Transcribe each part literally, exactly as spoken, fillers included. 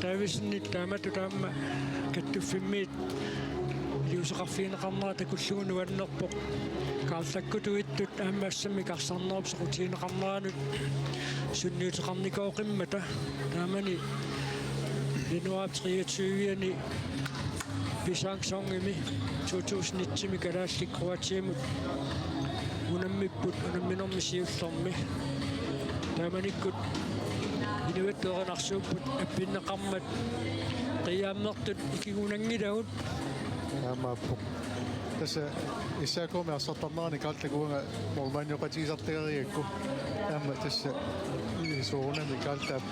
Davidsenip taamatut aamma kattuffimmiit iliuuseqarfigineqarnera takullugu nuannerpoq. Karl Lakkutut ittut aamma assammik arsarnerup soqutigineqarneranut sunniuteqarnikooqimmata taamani januar treogtyve-ani Pisang Songimi to tusind et-imi kalaallit Kroatiamut unammipput, unamminermi siullermi. Taamanikkut inuit erinarsuupput appinneqarmat qiiaammertut ikigunanngilagut. Aammaappoq. Tassa S A K-mi arsartarnerani Karl Lakut uanga målmandioqatigisartagarigakku. Aamma tassa soorunami Karl taap-,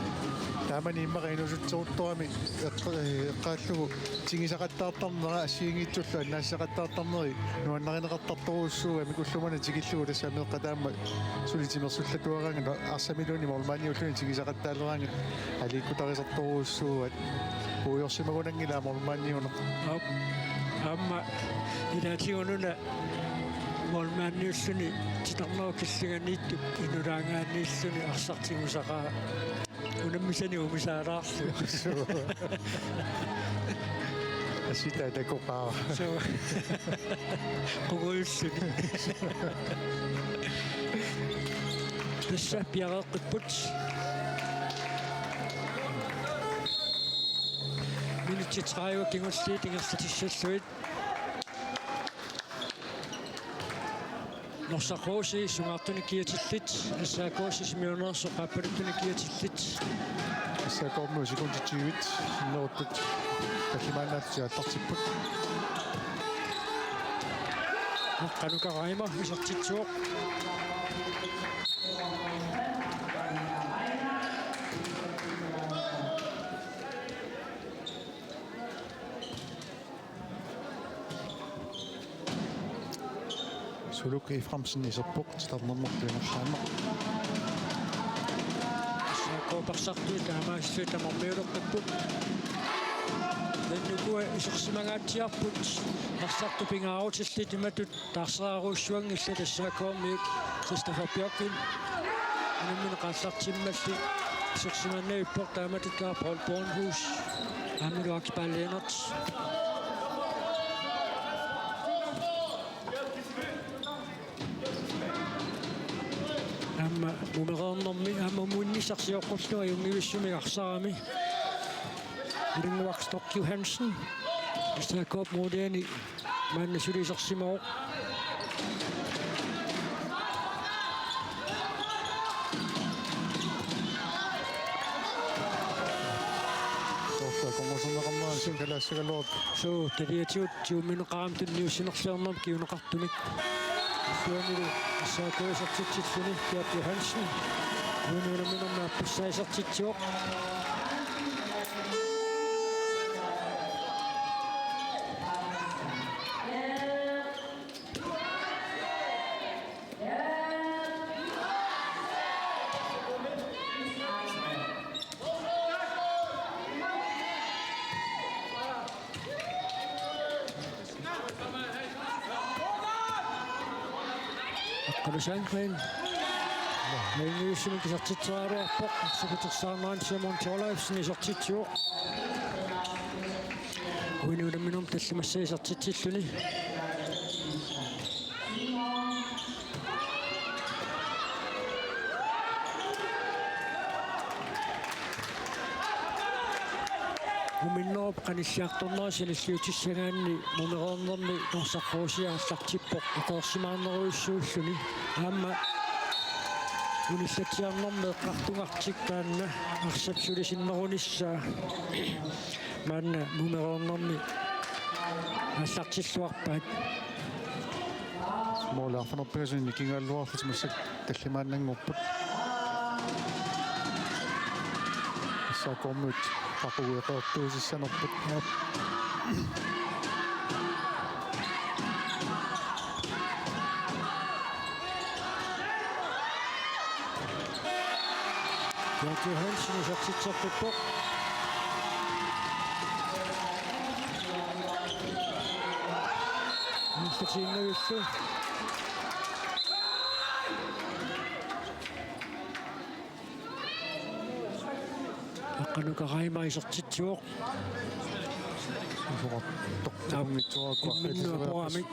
taamani immaqa inuusuttorami eqqa-, eqqaallugu tigusaqattaartarnera assigiinngitsullu annaassaqattaartarneri nuannarineqartartorujussuugamik ullumimut tikillugu tassa meeqqat aamma suli timersullatuaraangat arsamiluunniit målmandiulluni tigusaqattaaleraangat aliikkutarisartorujussuugaat. Puigorsimagunanngilaa målmandiuneq. Aap. Aamma ilaatigut una målmandiulluni titarnerup killinganiittup inulaangaaniilluni arsaq tigusaqaa unammisani umisaalaarlugu. Suu. Assita takoqaara. Suu. Qungujulluni. Tassa piareeqqipput. Minutsit tredive kingulliit ingerlatissallugit. Norsaq H C sungaartunik kiatillit, S A K Sisimiuneersoq qaappaluttuni kiatillit. S A K-mi sekundit tyvit sinneruttut tallimaannaallutik aallartipput. Qanoq Raima isertitsivoq. Suluk Efraimsen iserpoq titarnermut piunersaanneq. S A K-p arsartut taamaasillugit tamarmiuleqqipput. Taanna ukua isersimangaatsiarput arsartut pingaarutillit imatut taarserarujussuanngillat. S A K-miut Christoffer Bjørklund unammineq aallartimmalli isersimannavippoq, taamatuttaaq Paul Bornhus aammalu Aks Paul Lennert. Aamma mumereernermi aamma muinnissaq sioqqullugu ajunngivissumik arsarami Ilannguaq Stork Johansen S A K-p måliani maanna suli isersimavoq. Soorlu qunguserneqarnerani sikalaassagaluarpoq. Suu, taliatigut tigummineqarami tunniussinerliornermik kinguneqartumik. Illuanilu S A K isertitsilluni Bjørn Johansen. Uani unamminermi aappassaa isertitsivoq. Aqqalu Sandgreen. Ajunngivissumik isertitseraluarpoq. Arsaq utersaarnerani Simon Thorleifsen isertitsivoq. Uani unamminermi tallimassaq isertitsilluni. Muminnerup qanilliartornera sanilliutissagaanni mumereernermi Norsaq H C aallartippoq eqeersimaarnerujussuulluni. Aamma unillatsiarnermi eqqartugartik taanna arsap suli sinnerunissaa maanna mumereernermi aallartilluarpaat. Måli arfineq-pingasunut nikingaluarlutik massakkut tallimaannanngorput. S A K-miut qaqugu eqeertuusissanerput. Bjørn Johansen isertitseqqippoq. Ingerlatiinnavillu. Qanoq Karaima isertitsivoq. Isoqartoq. Aap. Imminnut aporamik.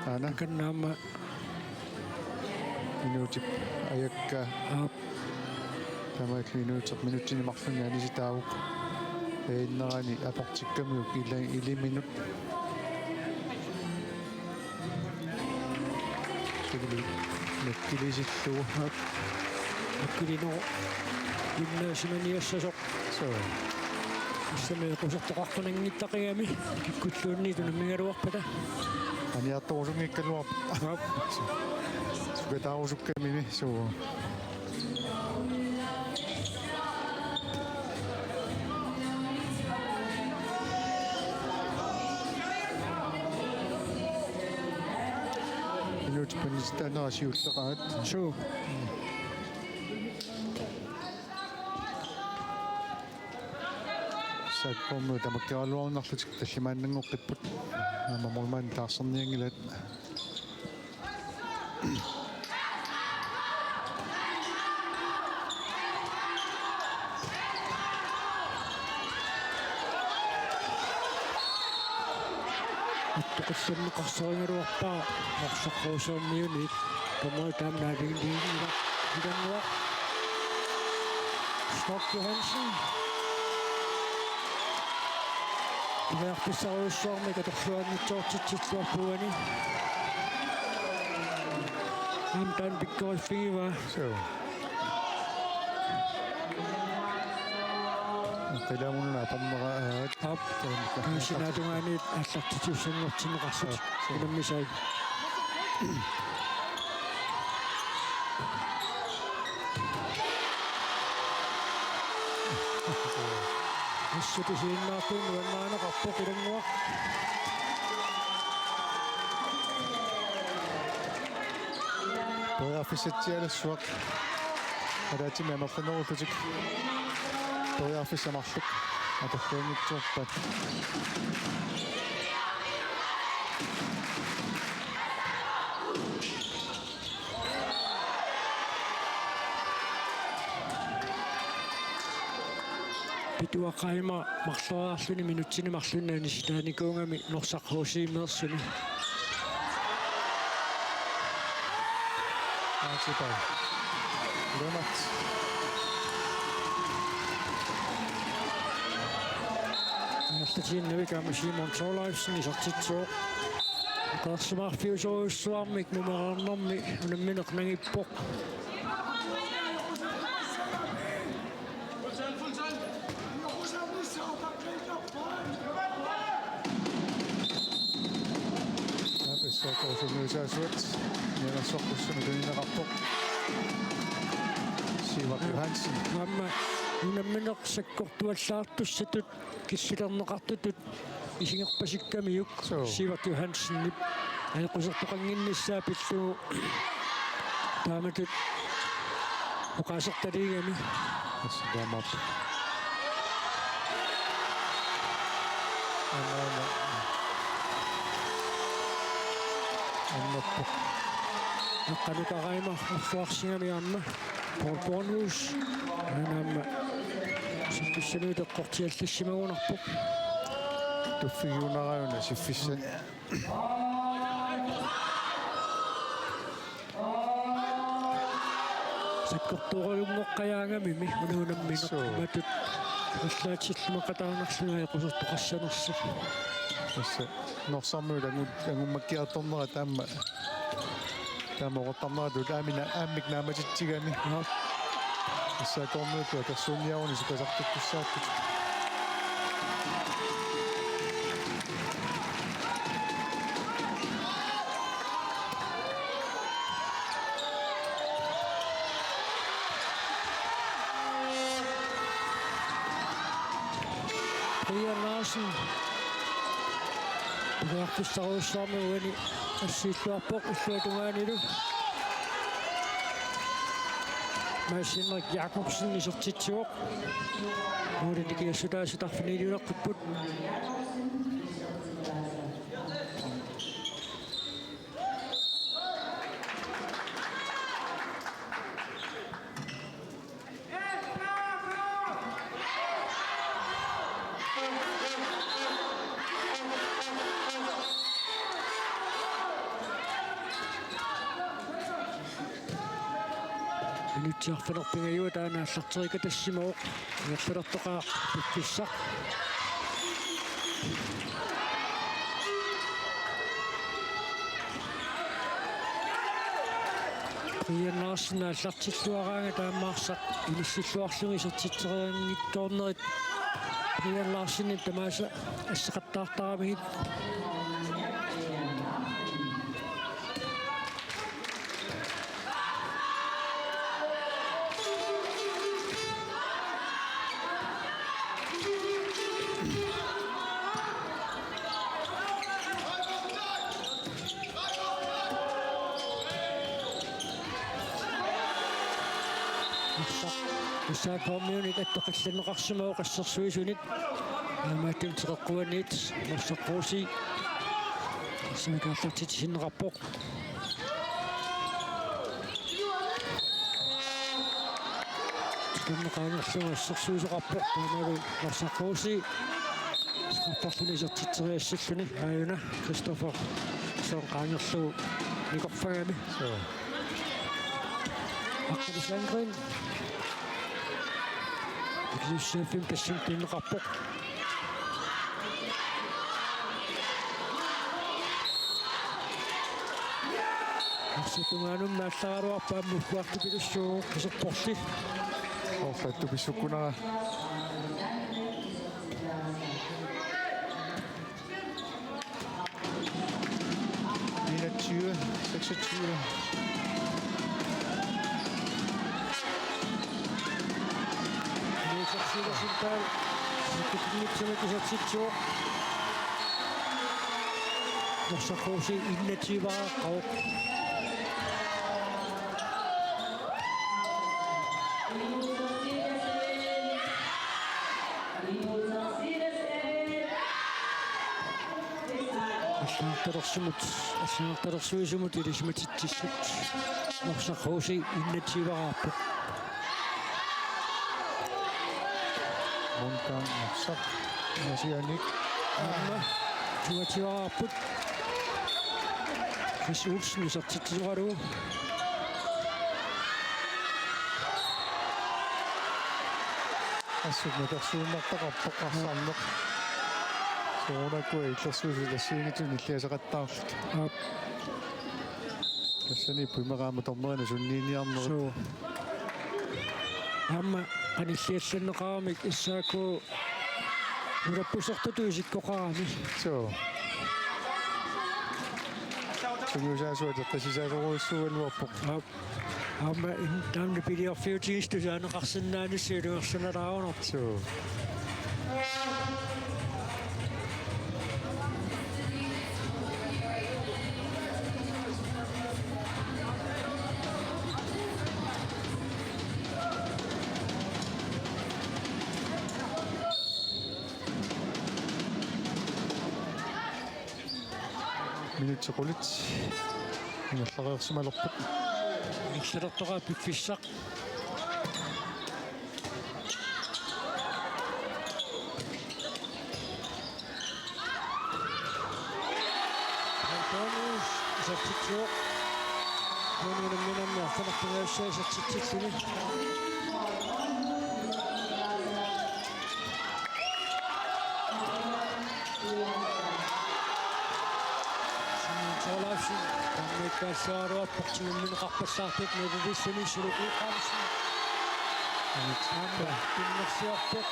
Aana. Kannaama. Minuutip ajakka. Aap. Taamaallu minuutsit minutsini marlunni anisitaavoq. Eennerani aportikkamiuk ila-, iliminut. Tuli nakkulisillugu. Nakkulinut gymnasiuminiassasoq. Suu. Tassami qusertoqarfinanngittarami kikkulluunniit unammigaluarpata. Aniartorusunngikkaluarpoq. Aap. Sukataarusukkamini suu. Minut panistaanera siulleqaat. Suu. S A K-kormiut tamakkaraluarnarlutik tallimaannanngoqqipput. Aamma målmandit taarsernianngilaat. Attoqassanneqarsarigaluarpaa Norsaq H C-miunit. Tamanna taamaalilluni. Ilannguaq. Stork Johansen. Periarfissarujussuarmik atorluanngitsoortitsilluarpoq uani. Aamma taanna pikkoriffigivaa. Suu. Qilamununa apornera aat. Aap. Taanna. Taanna sinaata tungaanut aallartittussanngortinneqarlutik. Aap. Suu. Unammisai. Assut isiginnaartuunneq nuannarineqarpoq Ilannguaq. Periarfissatsialassuaq. Ataatsimik amerlanerullutik. Periarfissat marluk atorluanngitsoorpaat. Pituaqaima marloriarluni minutsini marlunni anisitaanikuugami Norsaq H C-meersuni. Aatipai. Lennert. Ingerlatiinnavik aamma Simon Thorleifsen isertitsivoq. Oqarsimaarfiusorujussuarmik numeraarnermi unammineq nangippoq. Aap, S A K-p sungiusaasuat nianersorpassuarnik tunineqarpoq. Sivert Johansen. Aamma unammineq sakkortuallaartussatut killilerneqartutut isigerpasikkamiuk. Suu. Sivert Johansenip ajoqusertoqannginnissaa pillugu taamatut oqaasertaliigami. Tassa taamaappoq. Aana, aana. Annerpoq. Qanoq Karaima marluarsigami aamma. Paul Bornhus. Aana aamma siffissaminut eqqortiallassimagunarpoq. Tuffigiunaraana siffissat. Sakkortuurunngoqqajaangamimi una unammineq. Suu. Matut allaatsilluaqataanarlunga ajoqusertoqassanersoq. Tassa Norsarmiut angu-, angummakkiartornerat taama. Taama oqartarneratut aamma, aammik naammatitsigami. Aap. S A K-rmiut akersuunniaruni sukasartuttussaarput. Brian Larsen. Periarfissarujussuarmik uani assiilluarpoq illuatungaanilu. Mads Henrik Jakobsen isertitsivoq. Målinik kiassutaasut arfiniliuleqqipput. Minutsit arfineq-pingajuat taanna aallarteriikkatassimavoq. Ingerlalertoqaaq piffissaq. Brian Larsen aallartilluaraangat taamaarsaq inissilluarlugit isertitserianngitsoornerit Brian Larsenip tamaasa asseqattaartaramigit. Tassa kommunit attoqqillanneqarsimavoq assersuisunit. Aamma attunik teqeqquaniit Norsaq K C. Assersuut aallartitsisinneqarpoq. Tikinneqaangerlugu assersuisoqarpoq taamalu Norsaq K C. Strafferluni isertitseriassalluni aajuna Christoffer Søren qaangerlugu nikorfagami. Suu. Aqqalu Sandgreen. Ikiussaaffim tassani pineqarpoq. Arsaq tungaanut naallaraluarpaa muffuartupilussuuvoq kiserporli. Orfattu pissukkunara. Enogtyve seksogtyve. Niutersiilasintaal sikkutinngitsunik isertitsivoq. Norsaq K C enogtyve-aaqqavoq. Allagartalersuisumut, allagartalersuisumut ilisimatitsissut Norsaq K C enogtyve-aappoq. Montan Norsaq, Asianik. Aamma toogtyve-aapput. Chris Olsen isertitsisoralugu. Assut napersuinnartaqarpoq arsarneq. Soorunami illersuisut assigiinngitsunik illiaseqattaarlugit. Aap. Tassani ippu immaqa aamma dommerinut sunniiniarnerit. Suu. Aamma qanilliallanneqaramik S A K nunarput isertutut isikkoqarami. Suu. Sungiusaasuat eqqissisaasorujussuugaluarpoq. Aap. Aamma in-, taamani piliorfiutigisoq tusaaneqarsinnaanissi ilungersunalaarunarpoq. Suu. Minutsit qulit ingerlareersimalerput. Ingerlalertoqaaq piffissaq. Antonius isertitsivoq. Unamminammi arfineq-pingajussai isertitsilluni. Simon Thorleifsen, taamaakkaallaruarpoq, timimmineqarpallaartut naliliilluni Sulukiuqaamsen. Aamma pinnersiorpoq.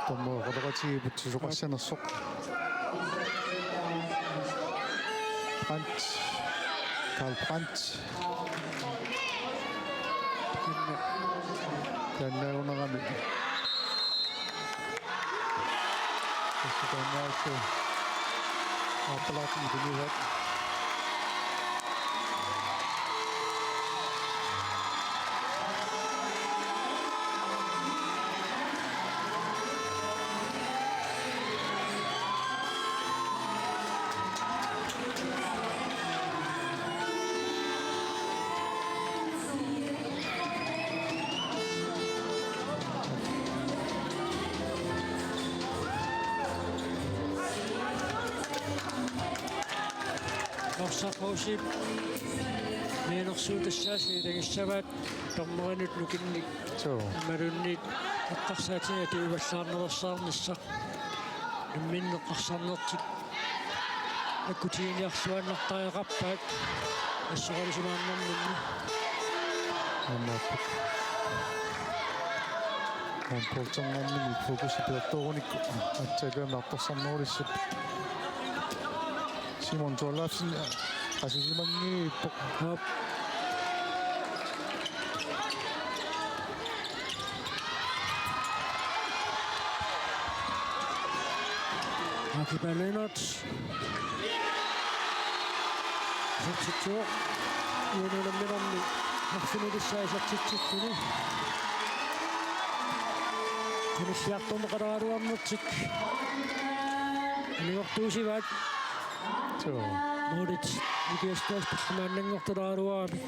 Dommerit oqaloqatigiipput susoqassanersoq. Brandt. Karl Brandt. Taannaagunarami. Tassa taannaassu aappalaartumik tunivat. Saqqusip mianersuutassaasi ilagissavaat dommerinut nukinnik. Suu. Imaluunniit eqqarsaatinik atuivallaarnersaarnissaq. Namminneq eqqarsarnertik akkutiginiarluinnartariaqarpaat assoralusimaarnerminni. Aammaappoq. Aamma polternermini fokusi pilertoorunikku aatsaat aamma artorsarnerulissappat. Simon Thorleifsen qasusimanngiippoq. Aap. Akiba Lennert. Isertitsuoq. Uani unamminermi arfinilissaa isertitsilluni. Qanilliartorneqaraluarnertik. Anigortuusivaat. Suu. Målit Nikias Tøft maannanngortaraluarami.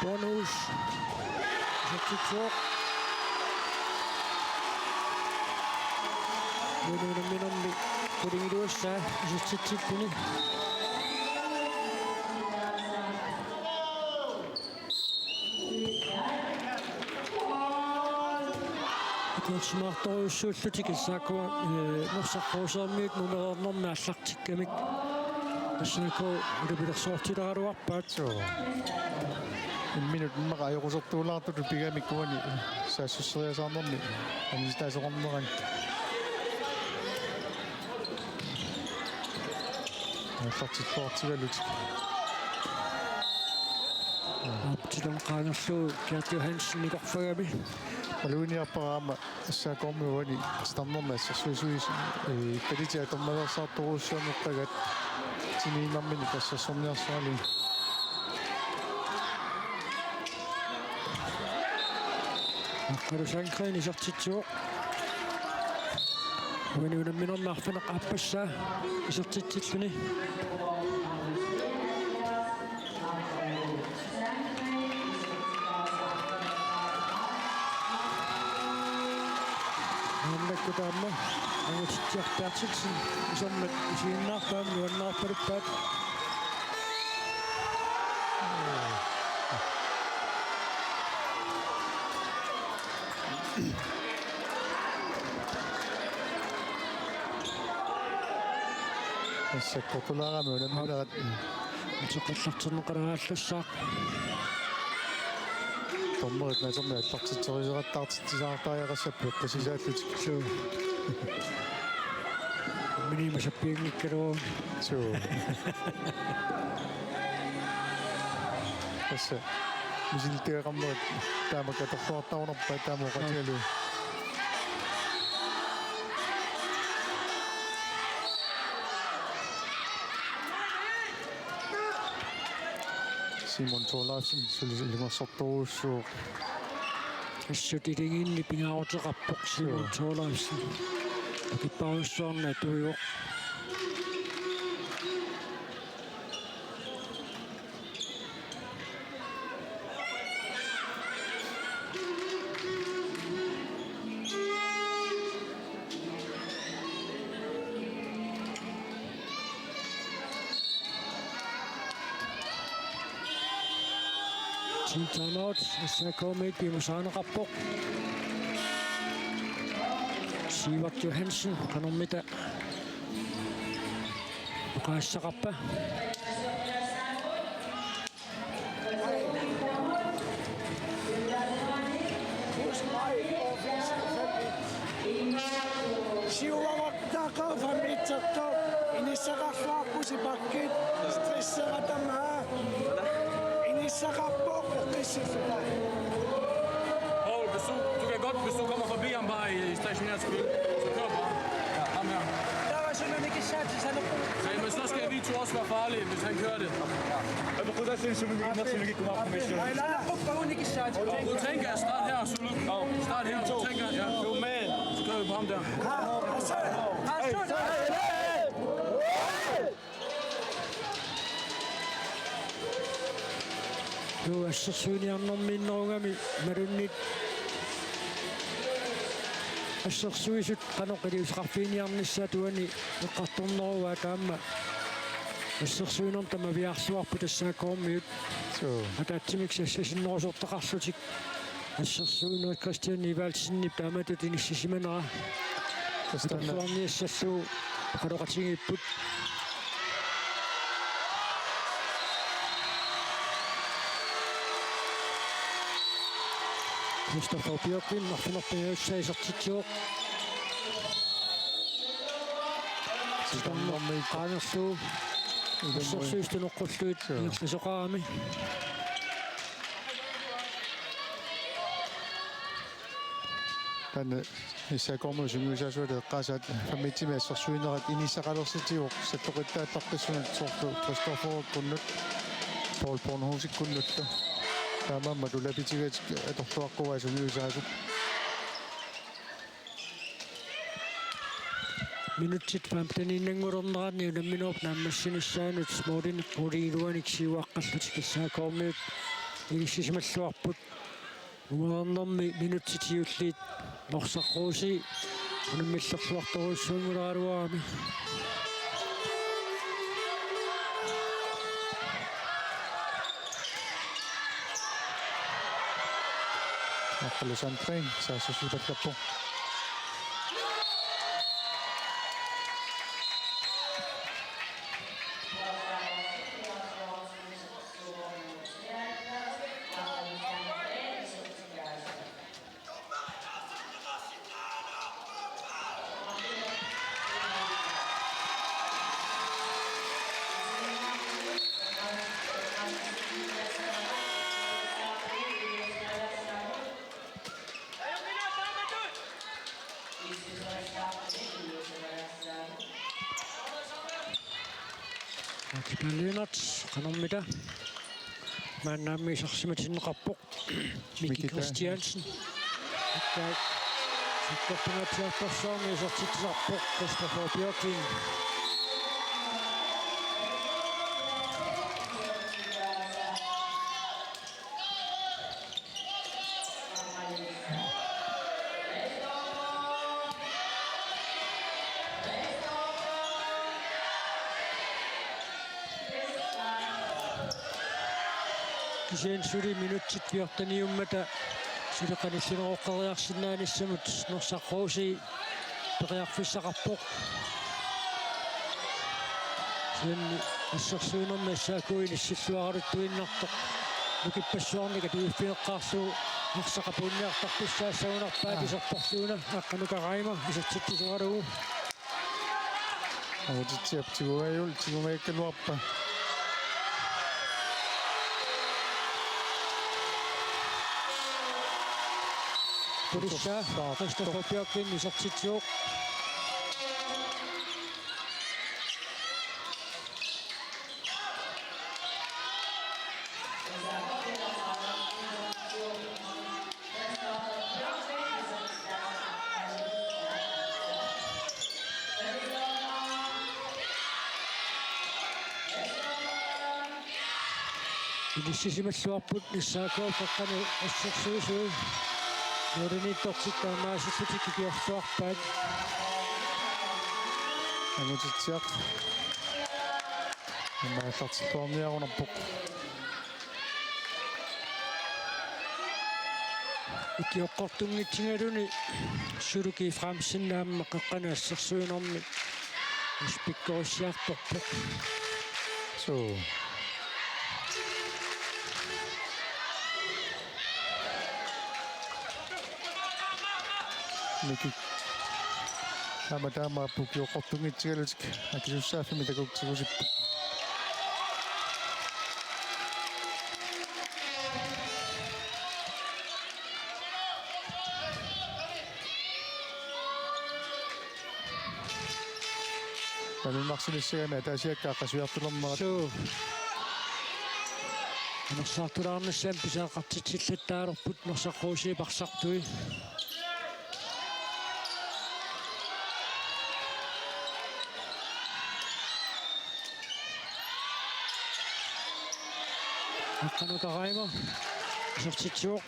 Bonus. Isertitsuoq. Uani unamminermi qulingiluassaa isertitsilluni. Akuersimaartorujussuullutik S A K, eh, Norsaq Ruusimiut numereernermi aallartikkamik. S A K ulapilersoortitaraluarpaat. Suu. Imminut immaqa ajoqusertuulaartutut pigamik uani saassusseriasaarnermi anisitaasoqarnerani. Aallartilluartigalutik. Aap, tilam qaangerlugu Gert Johansen nikorfagami. Maluginiarpara aamma S A K-mi uani titarnermi assersuisuis, eh, kvalitetit atorneqartartorujussuanngorpaat tiniinnarminik assersorniarsarillutik. Aqqalu Sandgreen isertitsivoq. Uani unamminermi arfineq aappassaa isertitsilluni. Maannakkut aamma Angutitsiaq Berthelsen isermat isiginnaarpaa nuannaarpaluppaat. Tassa qutulaarami unamminerat. Uteqallartinneqaraallassaaq. Dommerit natermi aallartitseriseqattaartitsisaartariaqassapput eqqissisaallutik. Suu. Minima sappianngikkaluarluni. Suu. Tassa. Misilittagaqarnerit taama katerluartarunarpaat taama oqaatigalugu. Simon Thorleifsen suli ilungersortorujussuuvoq. Assut iligiinni pingaaruteqarpoq Simon Thorleifsen. Akippaarujussuarnut atuivoq. Team timeout, S A K-miit piumasarineqarpoq. Sivert Johansen, qanormita oqaaseqarpa? Siuartaqa femogtredive inissaqarluarpusi bakkit, stresserata maa. Inissaqarpoq eqqissilluta. Du kan godt, hvis du kommer forbi ham bare i, i stationært spil, så kør bare. Ja, ham her. Der var simpelthen ikke sat til sådan noget. Nej, men så skal vi to også være farlige, hvis han kører det. Ja. Hvad kunne der synes, som vi ikke nok, som vi ikke kunne have. Nej, nej, nej, nej, nej, ikke sat. Du tænker at starte her, Zulu. Start her, du tænker, ja. Jo, man. Så kører vi på ham der. Assersuiniarnermiinnerugami malunnit assersuisut qanoq iliuuseqarfiginiarnissaat uani eqqartornerua taama assersuinermut tamaviaarluarput S A K-miut. Suu. Ataatsimik sassasinnerusortaqarlutik. Assersuinerit Christian Evaldsenip taamatut inissisimanera. Tassa taanna. Atorluarniassallugu oqaloqatigiipput. Christoffer Bjørklund, arfineq-pingajussaq isertitsivoq. Sitammermi qaangerlugu. Assersuisut unoqqulluit. Suu. Ingerlasoqarami. Taanna S A K-mi sungiusaasuata eqqaasaat femogtyve assersuinerat inissaqalersitsivoq salloqittaallaqqissunut soorlu Christofferikkunnut Paul Bornhusikkunnullu. Taamaammat ulapitigatik atorluaqquaat sungiusaasut. Minutsit femteniinnanngulernerani unamminerup naammassinissaanut målinik quliiluanik siuaqqallutik S A K-miut inissisimalluarput. Ungareernermi minutsit siulliit Norsaq Rosii unammillerluartorujussuanngulaaraluarami. Aqqalu Sandgreen saassussipallappoq. Akipa Lennert, qanormita. Maannaammi isersimatinneqarpoq. Miki Miki Christiansen. Ikkai. Sakkortungatsiartorsuarmi isertitsisarpoq Christoffer Bjørklund. Kisianni suli minutsit fjorteniummata suli qanillineroqqeriarsinnaanissamut Norsaq Rosii periarfissaqarpoq. Kisianni assersuinermi S A K inissilluaraluttuinnartoq. Nukippassuarnik atuiffigeqqaarlugu arsaq apuunniartartussaassagunarpaat. Aa. Iserporluuna Aqqalu Karaima isertitsisoralugu. Angutitsiap tigugaluarpaa, tigugaluarpaa. Pulissa, Christoffer Bjørklund isertitsivoq. Inissisimalluarput S A K-p qeqqani assersuisui. Nuuliniittortik taamaasillutik ikiorluarpaat. Angutitsiaq. Imaallartilluarniarunarpoq. Ikioqqortunngitsigaluni Sulu G. Frandsen aamma qeqqani assersuinermi ispikkorussiartorpoq. Suu. Miki. Aamma taama ikioqqortunngitsigalutik akisussaaffimmi takuuk tigusipput. Malunnarsinissagami ataasiakkaat qasujartulernerat. Suu. Anersaartulaarnissamut pisariaqartitsillattaalerput Norsaq H C parsartui. Aqqaneq-Karaima isertitsivoq.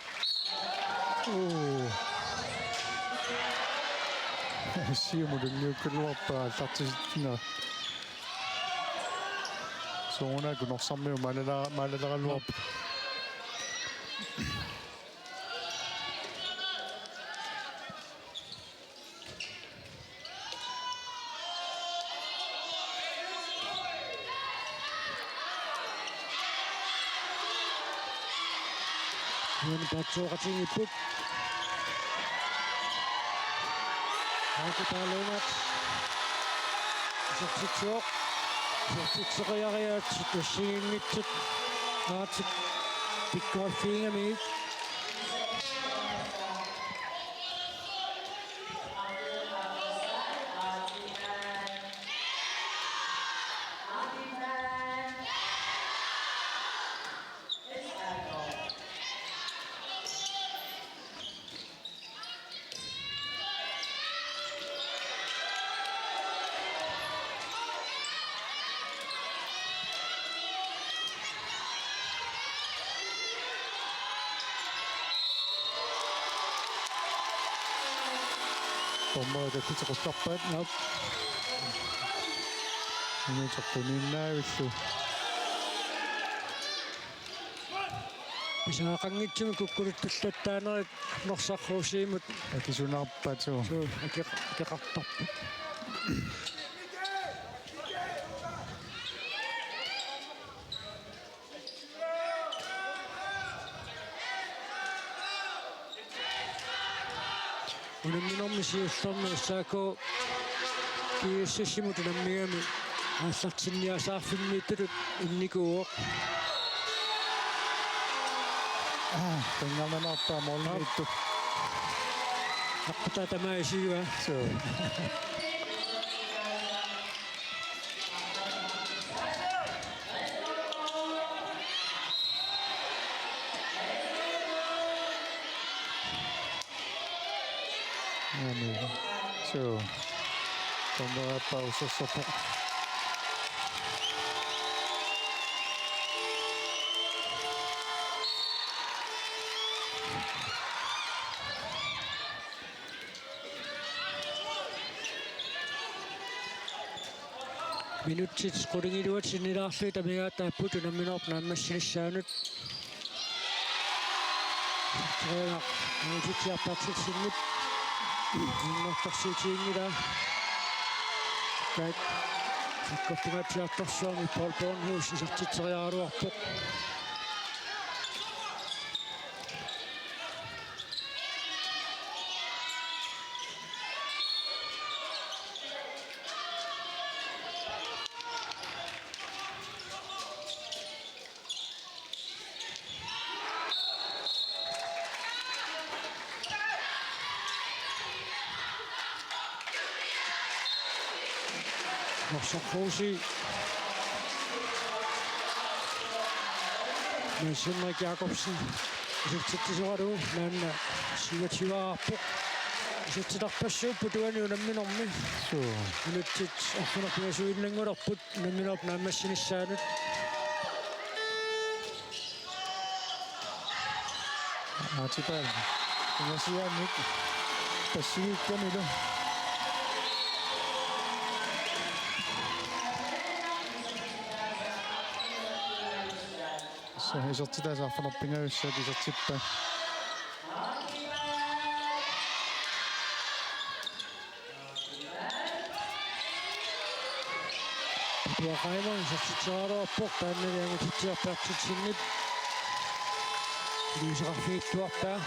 Uu. Siumut tunniukkaluarpaa aallartissinnera. Soorunami Norsarmiut maalala-, maalalaaraluarput. Uani paatsooqatigiipput. Aakutaaluungat. Isertitsivoq. Isertitseriariaatsit assigiinngitsut. Aatsip pikkoriffigigamigit. Dommerit takkutequttarpaat. Aap. Minutit quninnaavillu. Pisariaqanngitsumik kukkuluttullattaanerit Norsaq H C-mut. Akisunaarpaat suu. Suu, akeq-, akeqartarput. Unamminermi siullermi S A K GSS-imut unammigami aallartinniasaarfimmiittutut innikuuvoq. Aa, pingaarnerpaaq målimiittut. Aqqutaata maisiva. Suu. Aani. Suu. Dommerippaussersorpoq. Minutsit qulingiluat sinnilaarlugit amigaataapput unamminermi naammassinissaanut. Træner, isertitseriartorsiorsinnit. Innertorsiutiginngilaa. Kat. Sakkortungaatsiartorsuarmi Paul Bornhus isertitseriaraluarpoq. Norsaq H C. Mads Henrik Jakobsen. Isertitsisoralugu maanna siuatsivaarpoq. Isertitarpassuupput uani unamminermi. Suu. Minutsit arfineq-pingasuinnanngulerput. Unamminermi naammassinissaanut. Aatipaa. Pingasuaannik. Passuikkamilu. Sa isertitaasa arfineq-pingajussaat isertippaat. Pituaq Raymond isertitseriaraluarpoq taanna iliuuseqarfitsitsiarpaartitsinnit. Iliuuseqarfiittuarpaa.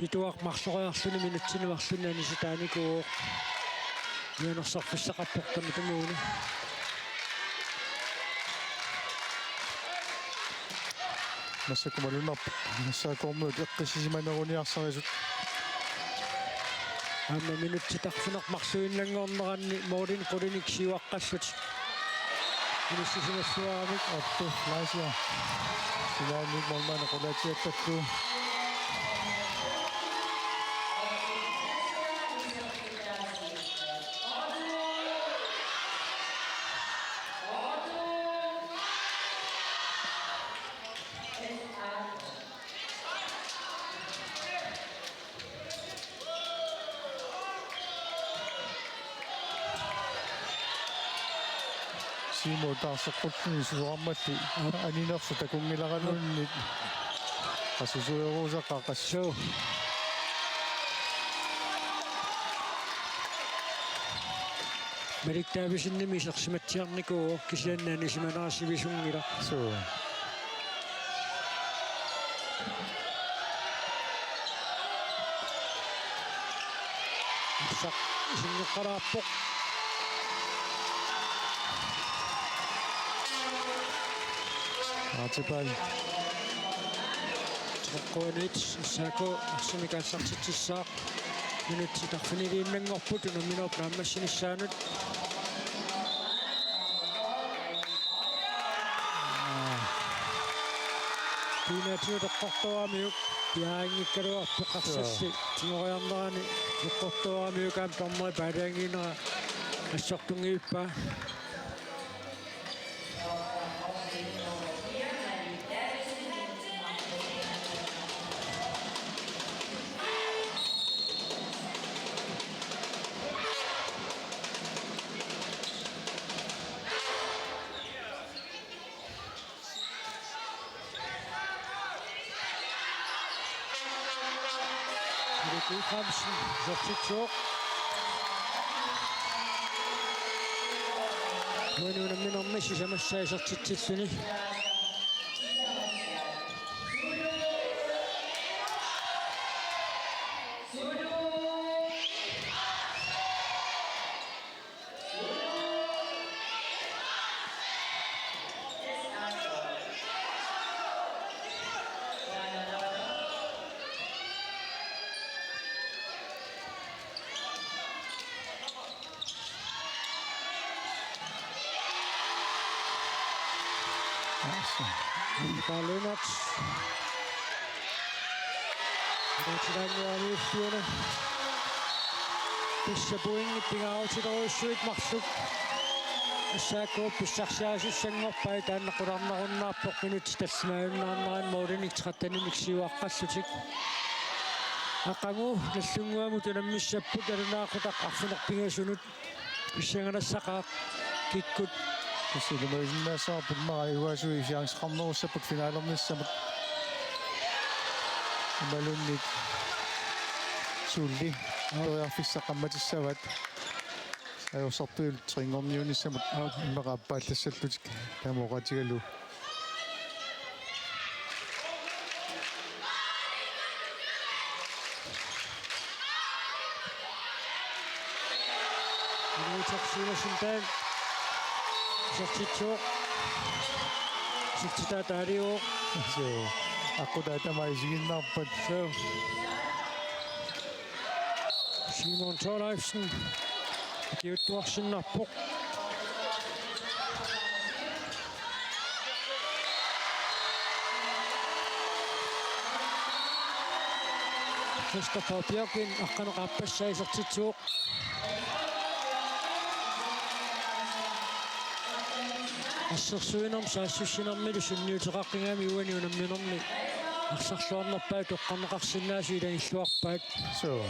Pituaq marloriarluni minutsini marlunni anisitaanikuuvoq. Mianersorfissaqarpoq tamatumuuna. Massakkut malunnarpoq S A K-rmiut eqqissisimaneruniarsarisut. Aamma minutsit arfineq-marluinnanngorneranni målinik qulinik siuaqqallutik inissisimalluaramik. Otto Laisia. Sinaannik målmandi qulaatsiallallugu. Simo taarseqqulluni susoqarmalli aninersu takunngilaraluunniit qassusueruusaqaqqassu. Malik Davidsenimit isersimatsiarnikuuvoq kisianni anisimanera sivisunngilaq. Suu. Arsaq isinngoqqalaarpoq. Artipal. Toqqaannaq S A K arsamik aallartitsissaaq. Minutsit arfiniliinnanngorput unamminerup naammassinissaanut. Kiinaatigut eqqortooramiuk piaanngikkaluarpoq arsalli tigoriarnerani eqqortooramiuk aamma dommeri paaliannginnera assortunngivippaa. Erik Abrahamsen, isertitsivoq. Uani unamminermi sisamassaa isertitsilluni. Mikael Lennert. Rutilaanguaniuffiuna. Tassa pointit pingaarutilerujussuit marluk S A K pissarsiasussanngorpai, taanna qularnarunnaarpoq minutsit tallimaajunnaarneranni målinik tretteninik siuaqqallutik. Aqagu Nagdlunguamut unammissapput nalunaaqutaq arfineq-pingasunut. Pissanganassaaq kikkut. Tassa ilumoorsinnaassavarput immaqa ajugaasui chanceqarnerussapput finalernissamut. Imaluunniit suulli periarfissaq qammatissavaat. Ajorsartuutillutik trinngorniunissamut immaqa appaallassallutik taama oqaatigalugu. Inuit Sivertsen Dahl. Isertitsivoq. Isertitaa taaliuvoq. Suu. Aqqutaa tamaat isiginnaarpat. Suu. Simon Thorleifsen. Ikiuuttuarsinnarpoq. Christopher Bjørkin, aqqaneq aappassaa isertitsivoq. Assersuinermut saassussinermilu sunniuteqaqqigami uani unamminermi arsarluarnerpaat toqqarneqarsinnaasut ilagilluarpaat. Suu.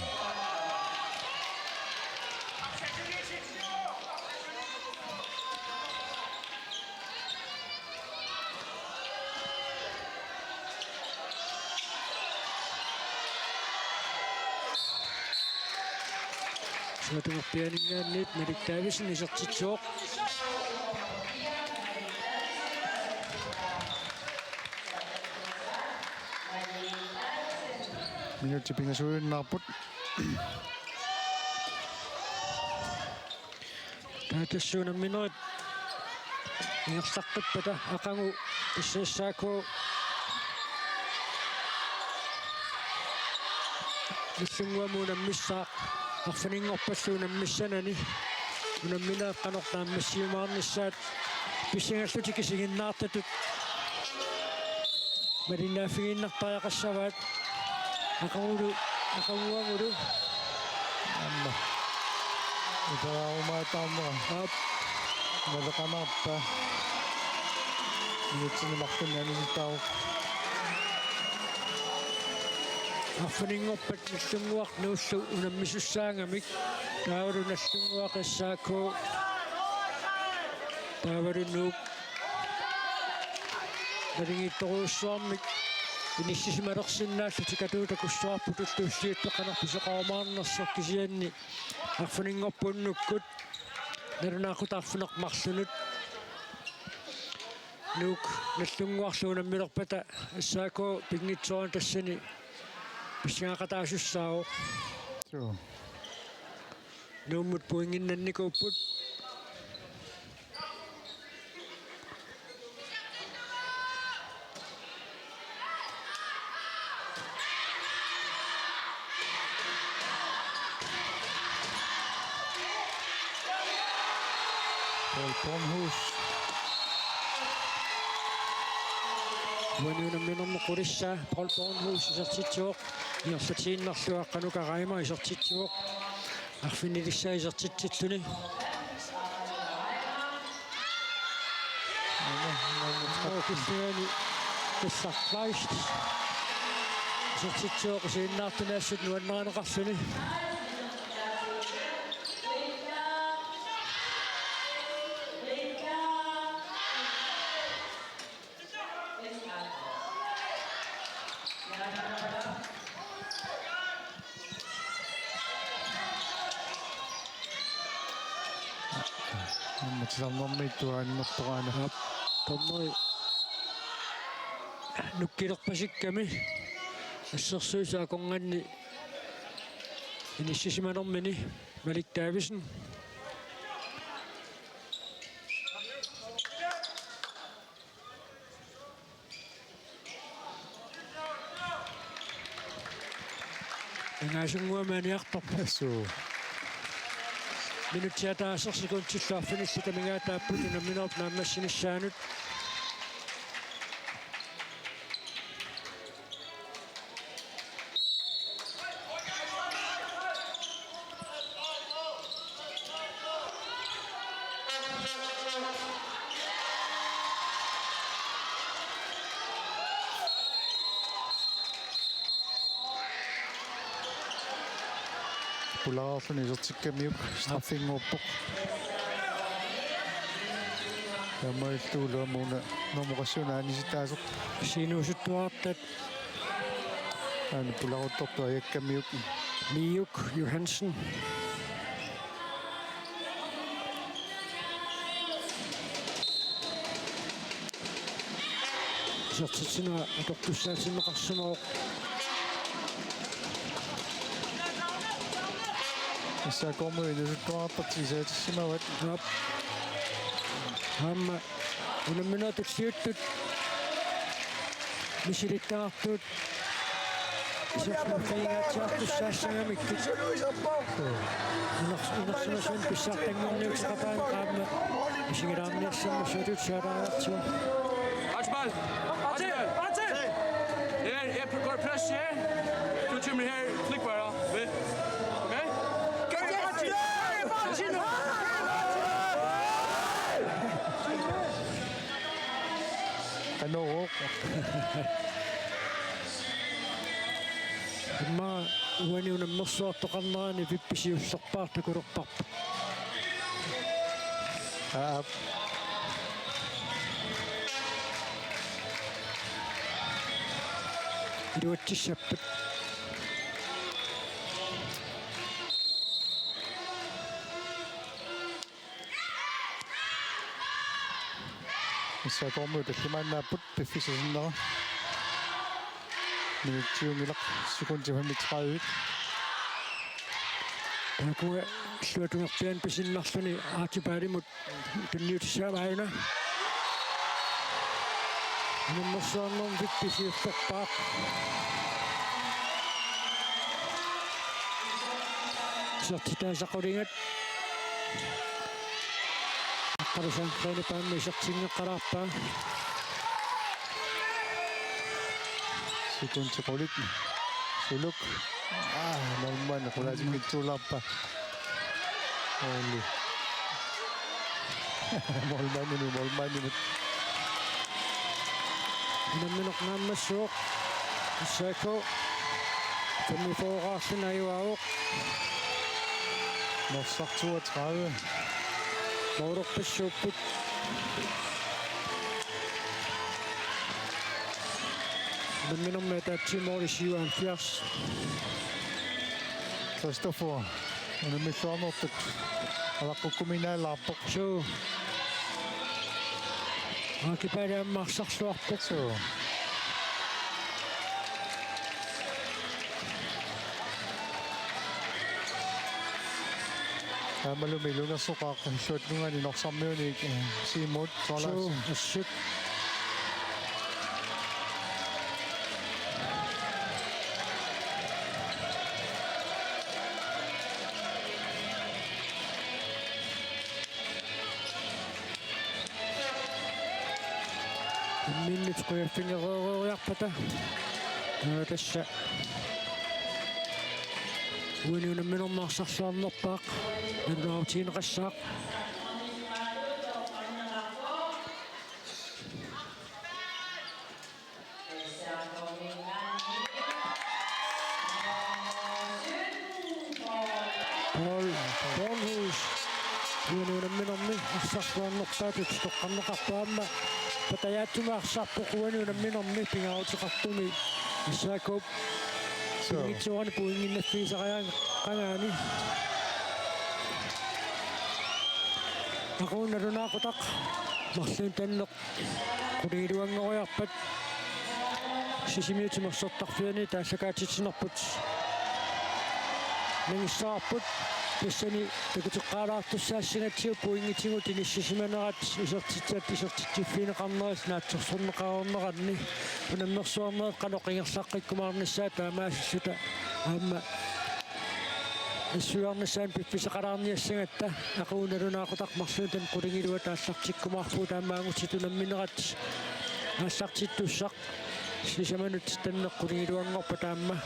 Suatungerpianinngaanniit Malik Davidsen isertitsivoq. Minutsit pingasuinnaarput. Taava tassa unamminerit ingerlaqqippata aqagu S A K Nagdlunguamut unammissaaq. Arfininngorpallu unammissanani unammineq qanoq naammassiumaarnissaat pissangallutik isiginnaartatut malinnaaffigiinnartariaqassavaat. Aqagulu, aqaguagulu. Aamma. Itaraarumaataarnera. Aap. Naleqanaarpa. Minutsini marlunni anisittaavoq. Arfininngorpat Nallunnguaq Nuullu unammisussaangamik. Taavalu Nallunnguaq S A K. Taavalu Nuuk. Naligiittorujussuarmik inissisimalersinnaallutik atuutakkussuarput ullut tulliuttut qanoq pisoqarumaarnersoq, kisianni arfininngorpat unnukkut nalunaaqutaq arfineq marlunut Nuuk Nallunnguarlu unammilerpata S A K pinngitsoorani tassani pissangaqataasussaavoq. Suu. Nuummut pointinnannikuupput. Paul Bornhus. Uani unamminermi qulissaa Paul Bornhus isertitsivoq. Ingerlatiinnarlugu Aqqanuka Reimer isertitsivoq. Arfinilissaa isertitsilluni. Aamma, aamma, aamma. Killingani Kessler Kleist isertitsivoq isiginnaartuni assut nuannarineqarluni. Aamma titarnermiittuaannartoraana. Aap, dommeri nukkilerpasikkami assersuisut akornanni inissisimanermini Malik Davidsen. Angaasunguami aniartorpoq. Assut. Minutsit ataaseq sekundillu arfinillit amigaataapput unamminerup naammassinissaanut. Pulaarluni isertikkamiuk straffinngorpoq. Taamaalillugulu aamma una normu qassiuna anisitaasoq. Sinuusuttuartat. Aana pulaaruttortoq ajakkamiuk. Miuk Johansen. Isertitsineq atortussaatinneqarsimavoq. S A K-mut inuusuttuartartut isaatissimavat. Aap. Aamma unammineq tulliuttut misilittagartuut iserfigigatsiartussaassagamikkit. Iners-, inersimasumik pissartanngorniuteqarpaat aamma isigilaarniarsimasutut suaarniartigu. Archibald! Archibald! Her, jeg går plads her. Du tømmer her. Flik bare. Ved. Okay? Archibald! Qanoq. Immaqa uani unammersuartoqarnerani Vippi siullerpaaq takulerparput. Aap. Iluatsissappat. S A K-miut tallimaannaapput piffissaq sinnera. Minutsiunngilaq, sekundi femogtredive. Taakku illuatungerpiaani pisinnarluni Archibaldimut tunniutissaavaa una. Unammersuarnermi Vippi siullerpaaq. Isertitaasa qulingat. Aqqalu Sandgreni paammi isertinngeqqalaarpaa. Sekundi qulit. Suluk. Aa, målmand qulaasinngitsuulaarpaa. Måli. Målmandimut, målmandimut. Unammineq naammassivoq. S A K femogfyrre-rlutik ajugaavoq. Norsaq toogtredive. Målerpassuupput. Unamminermi ataatsimoq syvoghalvfjerds. Christoffer, unammilluarnertut alaqqukkuminaalaarpoq. Suu. Akipaali aamma arsarluarpoq. Suu. Aammalumi ilungersoqaaq illuatungaani Norsarmiunit, eh, Siumut Thorleifsen. Suu, assut. Imminnut qujaffigereeriarpata. Aa, tassa. Uani unamminermi arsarluarnerpaaq. Nalunaarutigineqassaaq. Paul Bornhus. Uani unamminermi arsarluarnerpaatut toqqarneqarpoq aamma. Patajaatsumik arsarpoq uani unamminermi pingaaruteqartumi S A K-p. Suu. Ingitsuani pointinnaffigisariaqangaani. Aqagu nalunaaqutaq marlunnik tanneq qulingiluanngoriarpat Sisimiut timersortarfianit aallakaatitsinerput nangissavarput. Tassani takuteqqaalaartussaassagatsigu pointigut inissisimanerat isertitsat isertitsiffigineqarnerat naatsorsorneqareerneranni unammersuarnerit qanoq ingerlaqqikkumaarnissaat taamaasilluta aamma nassuiarnissaanut piffissaqalaarniassagatta. Aqagu nalunaaqutaq marlunnik tanneq qulingiluat aallartikkumaarpugut aamma angutit unamminerat aallartittussaq sisamanut tanneq qulingiluanngorpat aamma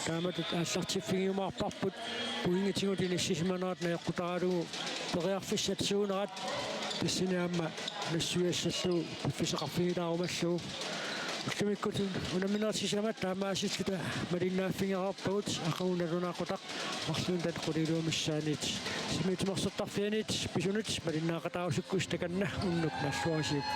taamatut aallartiffigiumaarparput pointigut inissisimanerat najoqqutaralugu periarfissat siunerat tassani aamma nassuiassallugu piffissaqarfigilaarumallugu. Ullumikkut unamminerit sisamat taamaasilluta malinnaaffigereerpagut aqagu nalunaaqutaq marlunnik tanneq qulingiluat missaanniit Sisimiut timersortarfianit pisunut malinnaaqataarusukkussi takanna unnuk naalluarisiuk.